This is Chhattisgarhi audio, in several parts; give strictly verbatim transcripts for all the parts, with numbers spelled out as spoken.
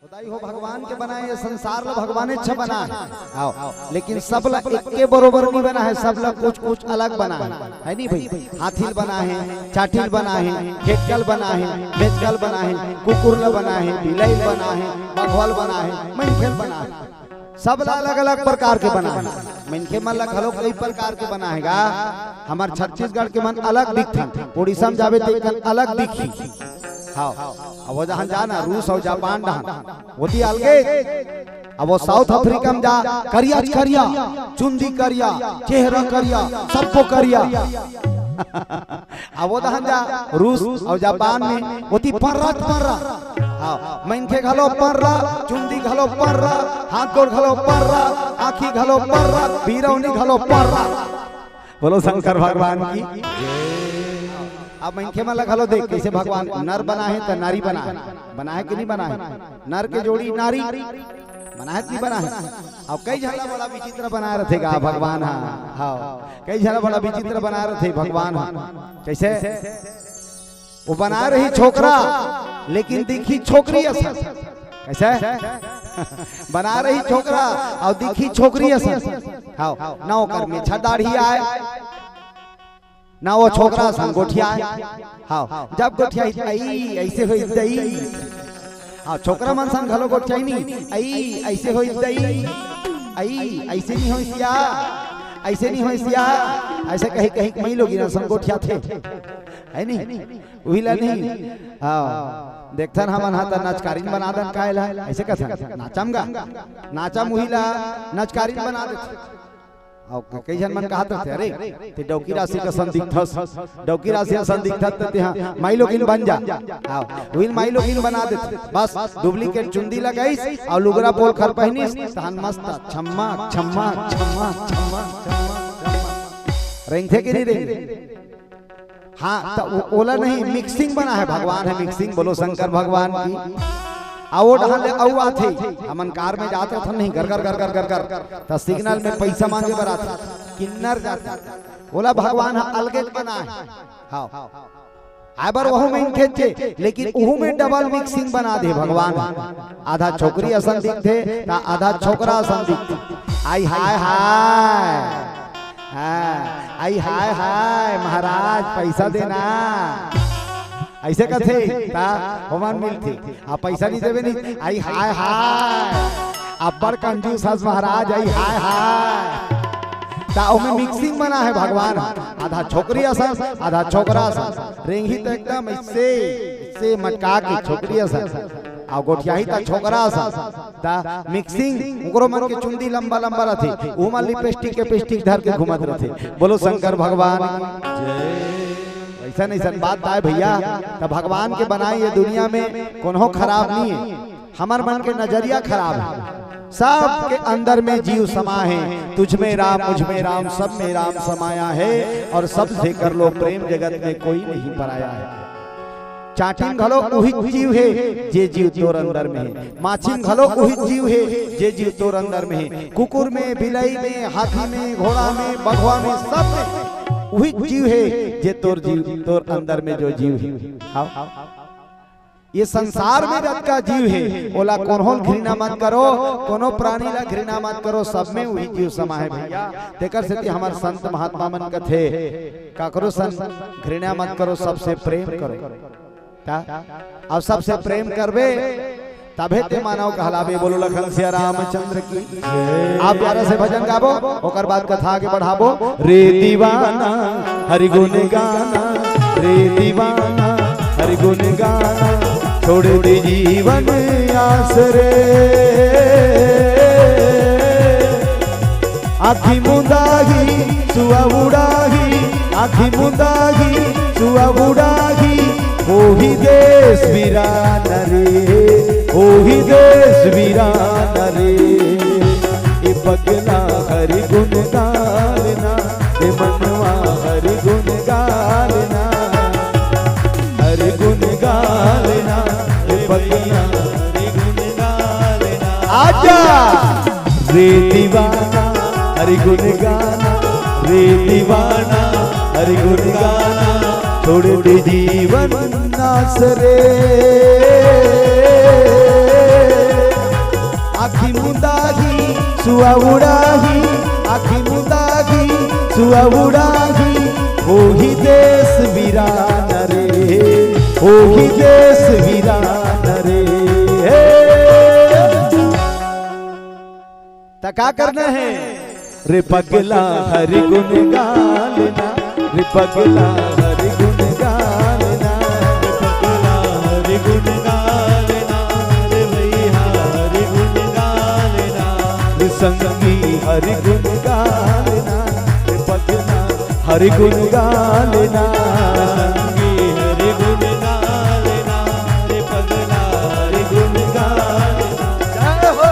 बताई हो, भगवान के बनाए ये संसार ला भगवाने अच्छा बना है। आओ, लेकिन सब ला एक के बरोबर नहीं बना है, सब ला कुछ कुछ अलग बना है, है नहीं भाई? हाथी ल बना है, चाटी ल बना है, खेटका ल बना है, मेचका ल बना है, कुकुर ल बना है, बिलाई ल बना है, बघवा ल बना है, मनखे ल बना है, सब ला अलग अलग प्रकार के बना है। मनखे मन ला घलो कई प्रकार के बना है गा। हमर छत्तीसगढ़ के मन अलग दिखथन, उड़ीसा में जाबे त एक अलग दिखही। हाँ, अब वो जहाँ जाना, रूस और जापान डहान, ओती अलगे। अब वो साउथ अफ्रीका में जा, करिया च करिया, चुंदी करिया, चेहरा करिया, सबको करिया। अब वो दहन जा, रूस और जापान में, ओती पर्रा त पर्रा। हाँ, मनखे घलो पर्रा, चुंदी घलो पर्रा, हाथ गोड़ घलो पर्रा, आँखी घलो पर्रा, बीरौनी घलो पर्रा। बोलो शंकर भगवान की। अब मनखे मन ला घलो देख, कैसे भगवान नर बना है त नारी बना है, बना है कि नहीं बना है? नर के जोड़ी नारी बना है कि नहीं बना है? अब कई झन ला बड़ा विचित्र बना रथे गा भगवान हा। हाँ, कई झन ला बड़ा विचित्र बना रथे भगवान हा। कैसे? वो बना रही छोकरा, लेकिन दिखही छोकरी असन। कैसे? बना रही छोकरा और दिखही छोकरी असन। हाँ, ना ओकर मेछा दाढ़ी आय, ना वो छोकरा असन गोठियाय। हाँ, जब गोठियाही, अई, ऐसे होई दई। हाँ, छोकरा मन सन घलो गोठियाही नहीं, अई, ऐसे होई दई। अई, ऐसे नहीं होइस या, ऐसे नहीं होइस या, ऐसे कही कही मई लोगिन असन गोठियाथे, है नहीं? उही ला नहीं। हाँ, देखथन हमन हा त नचकारिन बना दन, काय ला? ऐसे कथन, नाचम गा, नाचम, उही ला नचकारिन बना देथे। अउ कई झन मन कहत रथे, "अरे, ते डौकी राशि कसन दिखथस, डौकी राशि असन दिखथस, त तेहा माई लोगिन बन जा।" हाँ, उही ल माई लोगिन बना देथे। बस डुप्लीकेट चुंदी लगाइस अउ लुगरा पोलखर पहिनिस, तहन मस्त छम्मा, छम्मा, छम्मा, छम्मा, छम्मा, छम्मा। रेंगथे कि नहीं रेंगथे? हाँ, त ओ-, ओला नहीं, मिक्सिंग बना है, भगवान है मिक्सिंग, बोलो शंकर भगवान की। आ ओ डहर ले अउ आथे, हमन कार में जात रथन नहीं, गर गर गर गर गर गर, त सिग्नल में पैसा मांगे बर आथे, किन्नर जाथे, ओला भगवान ह अलगे बना है। हाँ, आय बर वहू में खेचे, लेकिन उहू में डबल मिक्सिंग बना दे भगवान। आधा छोकरी असन दिखथे, त आधा छोकरा असन दिखथे। आई हाय हाय। हाँ, आई हाय हाय, महाराज, पैसा देना। ऐसे कथे, त ओमन मिलथे। आ पैसा नहीं देवे नहीं, आई हाय हाय। अब्बड़ कंजूस हस महाराज, आई हाय हाय। त ओमे मिक्सिंग बना है भगवान। आधा छोकरी असन, आधा छोकरा असन। रेंगही त एकदम ऐसे, ऐसे मटका के छोकरी असन। अउ गोठियाही त छोकरा असन। त मिक्सिंग, ओकरो मन के चुंदी लंबा लंबा रथे, ओमा लिपस्टिक के पिस्टिक धर के घूमत रथे। बोलो शंकर भगवान की। अइसन अइसन बात आय भैया, त भगवान के बनाए ये दुनिया में कोनो खराब नहीं है, हमर मन के नजरिया खराब है। सबके अंदर में जीव समा है, तुझ में राम, मुझ में राम, सब में राम समाया है, और सबसे कर लो प्रेम, जगत में कोई नहीं पराया है। चाटिन घलो उही जीव हे, जे जीव तोर अंदर में हे। माछिन घलो उही जीव हे, जे जीव तोर अंदर में हे। कुकुर में, बिलई में, हाथी में, घोड़ा में, बघवा में, सब में उही जीव हे, जे तोर जीव, तोर अंदर में जो जीव हे। हाँ? ये संसार में जतका जीव हे, ओला कोनो ल घृणा मत करो, कोनो प्राणी ला घृणा मत करो, सब में उही जीव समा हे भैया। तेकर सेती हमर संत महात्मा मन कथे, काकरो सन घृणा मत करो, सबसे प्रेम करो। का? अउ सबसे प्रेम करबे, तभे ते मानव कहलाबे। बोलो लखन सिया रामचंद्र की। आप प्यारा से भजन गाबो, ओकर बाद कथा आगे बढ़ाबो। रे दीवाना हरि गुण गाना, रे दीवाना हरि गुण गाना, छोड़ दे जीवन आस रे। आँखी मुंदाही सुआ उड़ाही, आँखी मुंदाही सुआ उड़ाही, होही देश वीरान रे, होही देश वीरान रे। ए पगला हरि गुण गालना, ए मनवा हरि गुण गालना, हरि गुण गालना, ए पगला हरि गुण गालना। आजा रे दीवाना हरि गुण गाना, रे दीवाना हरि गुण गाना, छोड़ दे जीवन नास रे। सुआ उड़ाही, आँखी मुंदाही, सुआ उड़ाही, होही देश वीरान रे, होही देश वीरान रे। हे। त का करना हे? रे पगला हरि गुण गालना, रे पगला हरि गुण गालना, रे पगला हरि गुण गालना, रे भैया हरि गुण गालना, रे संगी हरि गुण गालना, रे पगला हरि गुण गालना, रे संगी हरि गुण गालना, रे पगला हरि गुण गालना। जय हो।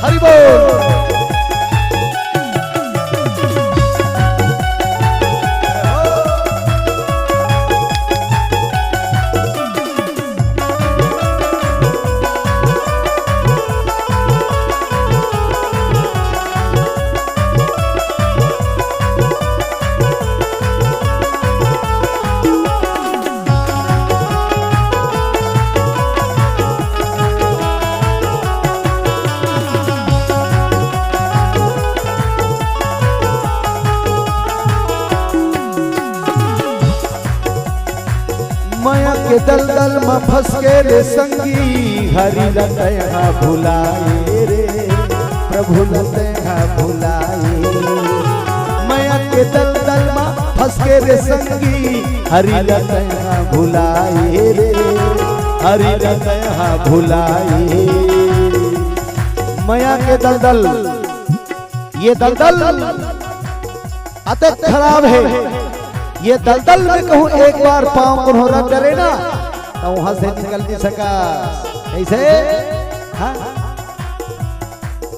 हरि बोल। मया के दलदल म फंस के रे संगी, हरि ल तैहा भुलाए रे, प्रभु ल तैहा भुलाए। मया के दलदल म फंस के रे संगी, हरि ल तैहा भुलाए रे, हरि ल तैहा भुलाए। मया के दलदल, ये दलदल अतेक खराब हे, ये दलदल में कहूँ एक बार पाँव कोनो रख डरे ना, त उहाँ से निकल नहीं सका। कैसे? हाँ?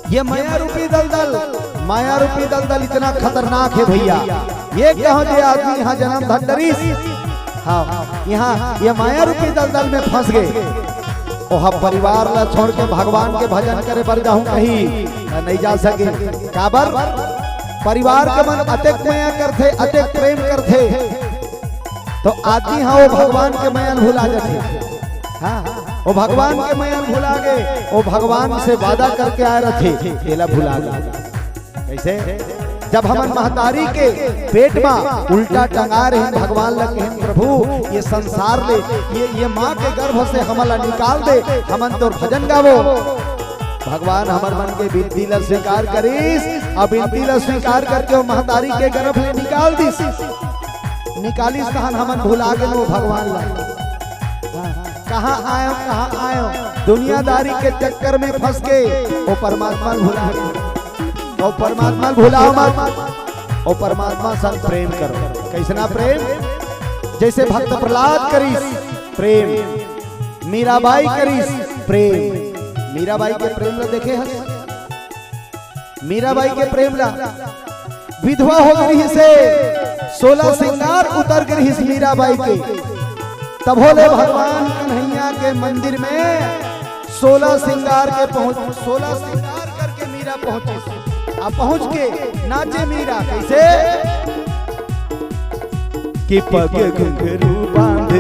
ये मया रूपी दलदल, मया रूपी दलदल इतना खतरनाक हे भैया। ये कहो जे आदमी इहाँ जनम धर डरिस, हाँ, इहाँ ये मया रूपी दलदल में फंस गे। ओह परिवार ला छोड़ के भगवान के भजन करे बर जाहूं कही, त नहीं जा सके। काबर? परिवार के मन अतेक मया करथे, अतेक प्रेम करथे, तो आदमी हा वो भगवान के मया ल भुला जाथे। हाँ, वो भगवान के मया ल भुला गे, वो भगवान से वादा करके आए रथे, तेला भुला गे। कैसे? जब हमन महतारी के पेट मा उल्टा टंगा रहे, भगवान ल कहेन, "प्रभु, ये संसार ले, ये, ये माँ के गर्भ से हमन ला निकाल दे, हमन तोर भजन गावो।" भगवान हमर मन के बिनती ला स्वीकार करिस, अब बिनती ला स्वीकार करके वो महतारी के गर्भ ले निकाल दिस। निकालिस तहन हमन भुला गेन वो भगवान ला। हाँ, कहाँ आयो, कहाँ आयो? दुनियादारी के चक्कर में फंस के वो परमात्मा ल भुला गेन। अउ परमात्मा ल भुलाओ मत, अउ परमात्मा संग प्रेम करो। कैसना प्रेम? जैसे भक्त प्रहलाद करिस प्रेम, मीराबाई करिस प्रेम। मीराबाई के प्रेम ला देखे हस? मीराबाई के प्रेम ला, विधवा हो गे रिहिस हे, सोलह सिंगार उतर गे रिहिस मीराबाई के। तभो ले भगवान कन्हैया के मंदिर में सोलह सिंगार के पहुंच, सोलह सिंगार करके मीरा पहुंचिस। आ पहुंच के नाचे मीरा, कैसे? कि पग घुंघरू बांध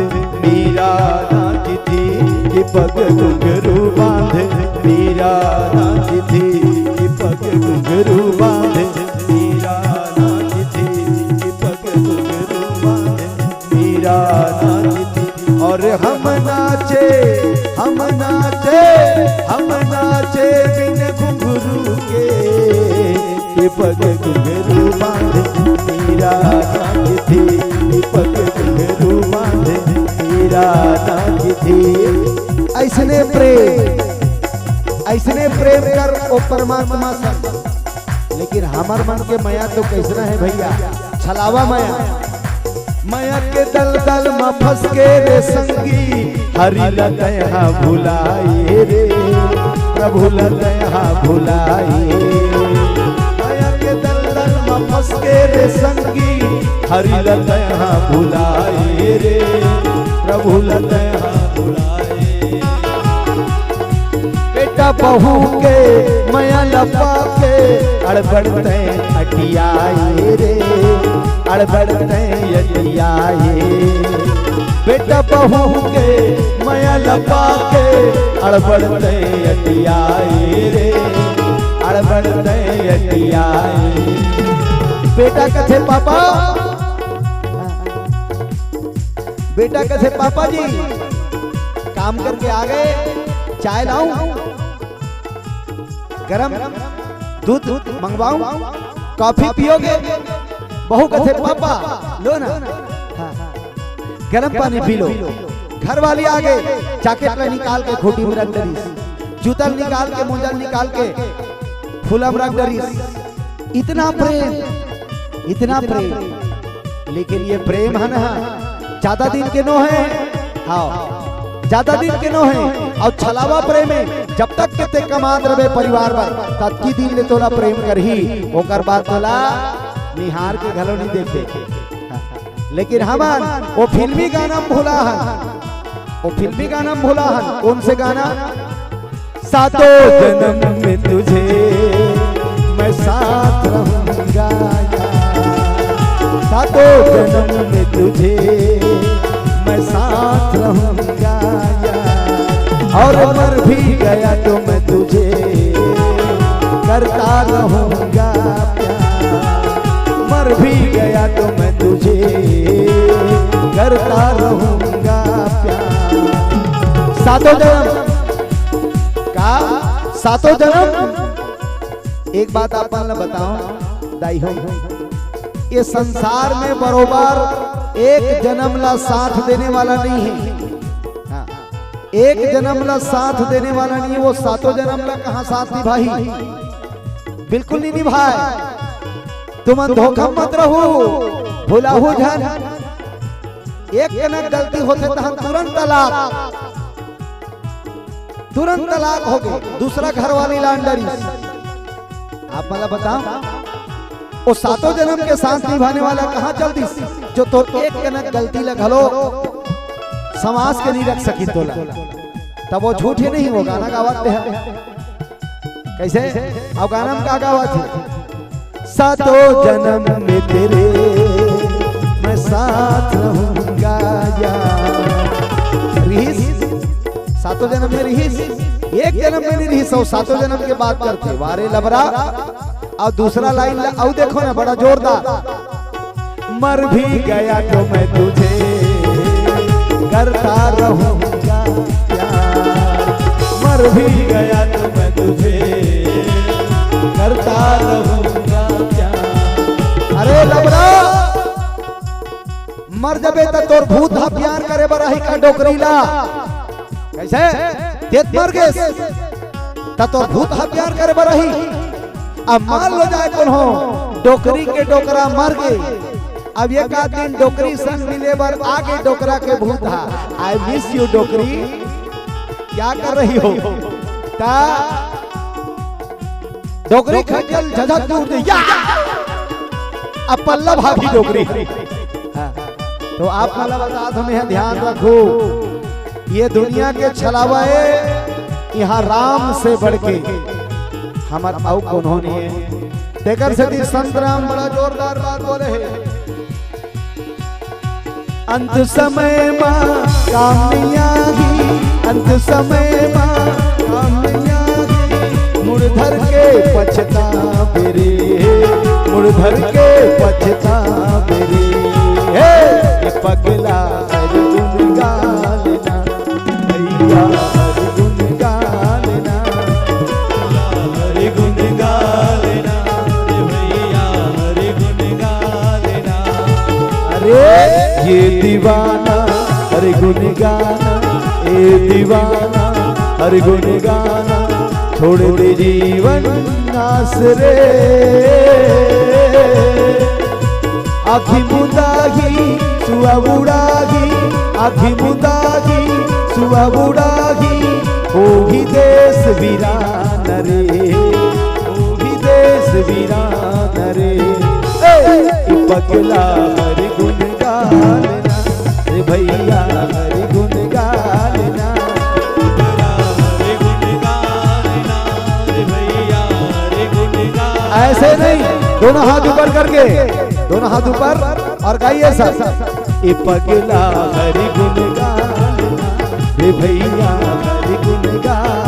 मीरा नाचती, कि पग घुंघरू बांध मीरा नाचती, कि पग घुंघरू बांध मीरा नाचती, कि पग घुंघरू बांध मीरा नाचती। और हम नाचे, हम नाचे, हम नाचे बिन घुंघरू के, कि पग घुंघरू बांध मीरा नाचती, कि पग घुंघरू बांध मीरा नाचती। ऐसने प्रेम, ऐसने प्रेम कर ओ परमात्मा संग। लेकिन हमर मन के मया तो कैसना हे भैया, छलावा मया। मया के दलदल म फंस के रे संगी, हरि ल तैहा भुलाए रे, प्रभु ल तैहा भुलाए। मया के दलदल म फंस के रे संगी, हरि ल तैहा भुलाए रे, प्रभु ल तैहा भुलाए। बेटा बहू के मया ल पाके, अड़बड़ तैं अटियाए रे, अड़बड़ तैं अटियाए। बेटा बहू के मया ल पाके, अड़बड़ तै अटियाए रे, अड़बड़ तै अटियाए। बेटा कथे पापा, बेटा कथे पापा जी, काम करके आ गए, चाय लाऊं, गरम दूध मंगवाऊं, कॉफी पियोगे? बहू कथे पापा, लो ना। हाँ। गरम पानी पी लो। घर वाली आ गई, जैकेट ला निकाल के खूंटी में रख डरिस, जूता निकाल के, मोजा निकाल के फूला में रख डरिस। इतना प्रेम, इतना प्रेम। लेकिन ये प्रेम है ना, ज्यादा दिन के नो है। हाँ, ज्यादा दिन के नो है। अउ छलावा प्रेम है, जब तक के ते कमात रहे परिवार बर, ततकी दिन ले तोला प्रेम करही, ओकर बाद तोला निहार के घलो नहीं देखे। लेकिन हमन वो फिल्मी गाना में भुला हन, वो फिल्मी गाना में भुला हन। कौन से गाना? सातों जन्म में तुझे मैं साथ रहूंगा यार, सातों जन्म में तुझे मैं साथ रहूंगा यार, और मर भी गया तो मैं तुझे करता रहूंगा प्यार, मर भी गया तो मैं तुझे करता रहूंगा प्यार। सातों जन्म का, सातों जन्म। एक बात आप मन ल बताओ दाई हो, ये संसार में बरोबर एक जन्म ला साथ देने वाला नहीं है। हाँ, एक जन्म ला साथ देने वाला नहीं है, वो सातों जन्म ला कहाँ साथ निभाही? बिल्कुल नहीं निभाए। तुमन धोखा मत रहू, भुलाहू झन। एक कनक गलती होथे तहन तुरंत तलाक, तुरंत तलाक हो गए, दूसरा घर वाली लान डरिस। आप मन ल बताओ, वो सातों जन्म के साथ निभाने वाला कहाँ चल दिस, जो तोर एक कनक गलती ल घलो समाज के नहीं रख सकी तोला। तब वो झूठ ही नहीं, वो गाना गावत हे। कैसे? अब गाना में का गावत हे? सातों जन्म में तेरे मैं साथ रहूंगा यार। रिहिस, सातों जन्म में रिहिस, एक जन्म में नहीं रिहिस, अउ सातों जन्म के बात करथे। वारे लबरा, अउ दूसरा लाइन ला, अउ देखो ना, बड़ा जोरदार। मर भी गया तो मैं तुझे करता रहूंगा प्यार, मर भी गया तो मैं तुझे करता रहूंगा प्यार। अरे लबरा, मर जबे त तोर भूत ह प्यार करे बर आही का डोकरी ला? कैसे? तेत मर गेस त तोर भूत ह प्यार करे बर आही। अब मान लो जाए कोनो डोकरी के डोकरा मर गे, अब एक आध दिन डोकरी संग मिले बर आगे डोकरा के भूत हा, "I miss you डोकरी, क्या कर रही हो?" ता डोकरी खंजल झझक दूर दे, या! अब पल्ला भागी डोकरी। हाँ। तो आप मन ल बता दो, मैं ध्यान रखो, ये दुनिया के छलावा हे, यहाँ राम से बढ़ के हमर अउ कोनो नहीं हे। तेकर सेती संत राम बड़ा जोरदार बात बोले हे। अंत समय मा काम नहीं आही, अंत समय मा काम नहीं आही, मुड़ धर के पछतावे रे, मुड़ धर के पछतावे रे। हे, ये पगला हरि गुण गालना, भैया हरि गुण गालना, हरि गुण गालना, रे भैया हरि गुण गालना। अरे ये दीवाना हरि गुण गाना, ए दीवाना हरि गुण गाना, छोड़ दे जीवन नास रे। आखी मुंदाही सुआ बुड़ाही, आखी मुंदाही सुआ बुड़ाही, होही देश वीरान रे, होही देश वीरान रे। ए, पगला हरि गुण गालना रे भैया, हरि गुण गालना। ऐसे नहीं, दोनों हाथ ऊपर करके, दोनों हाथ ऊपर और गाइए सर। ए पगला हरि गुण गालना रे भैया, हरि दिन गा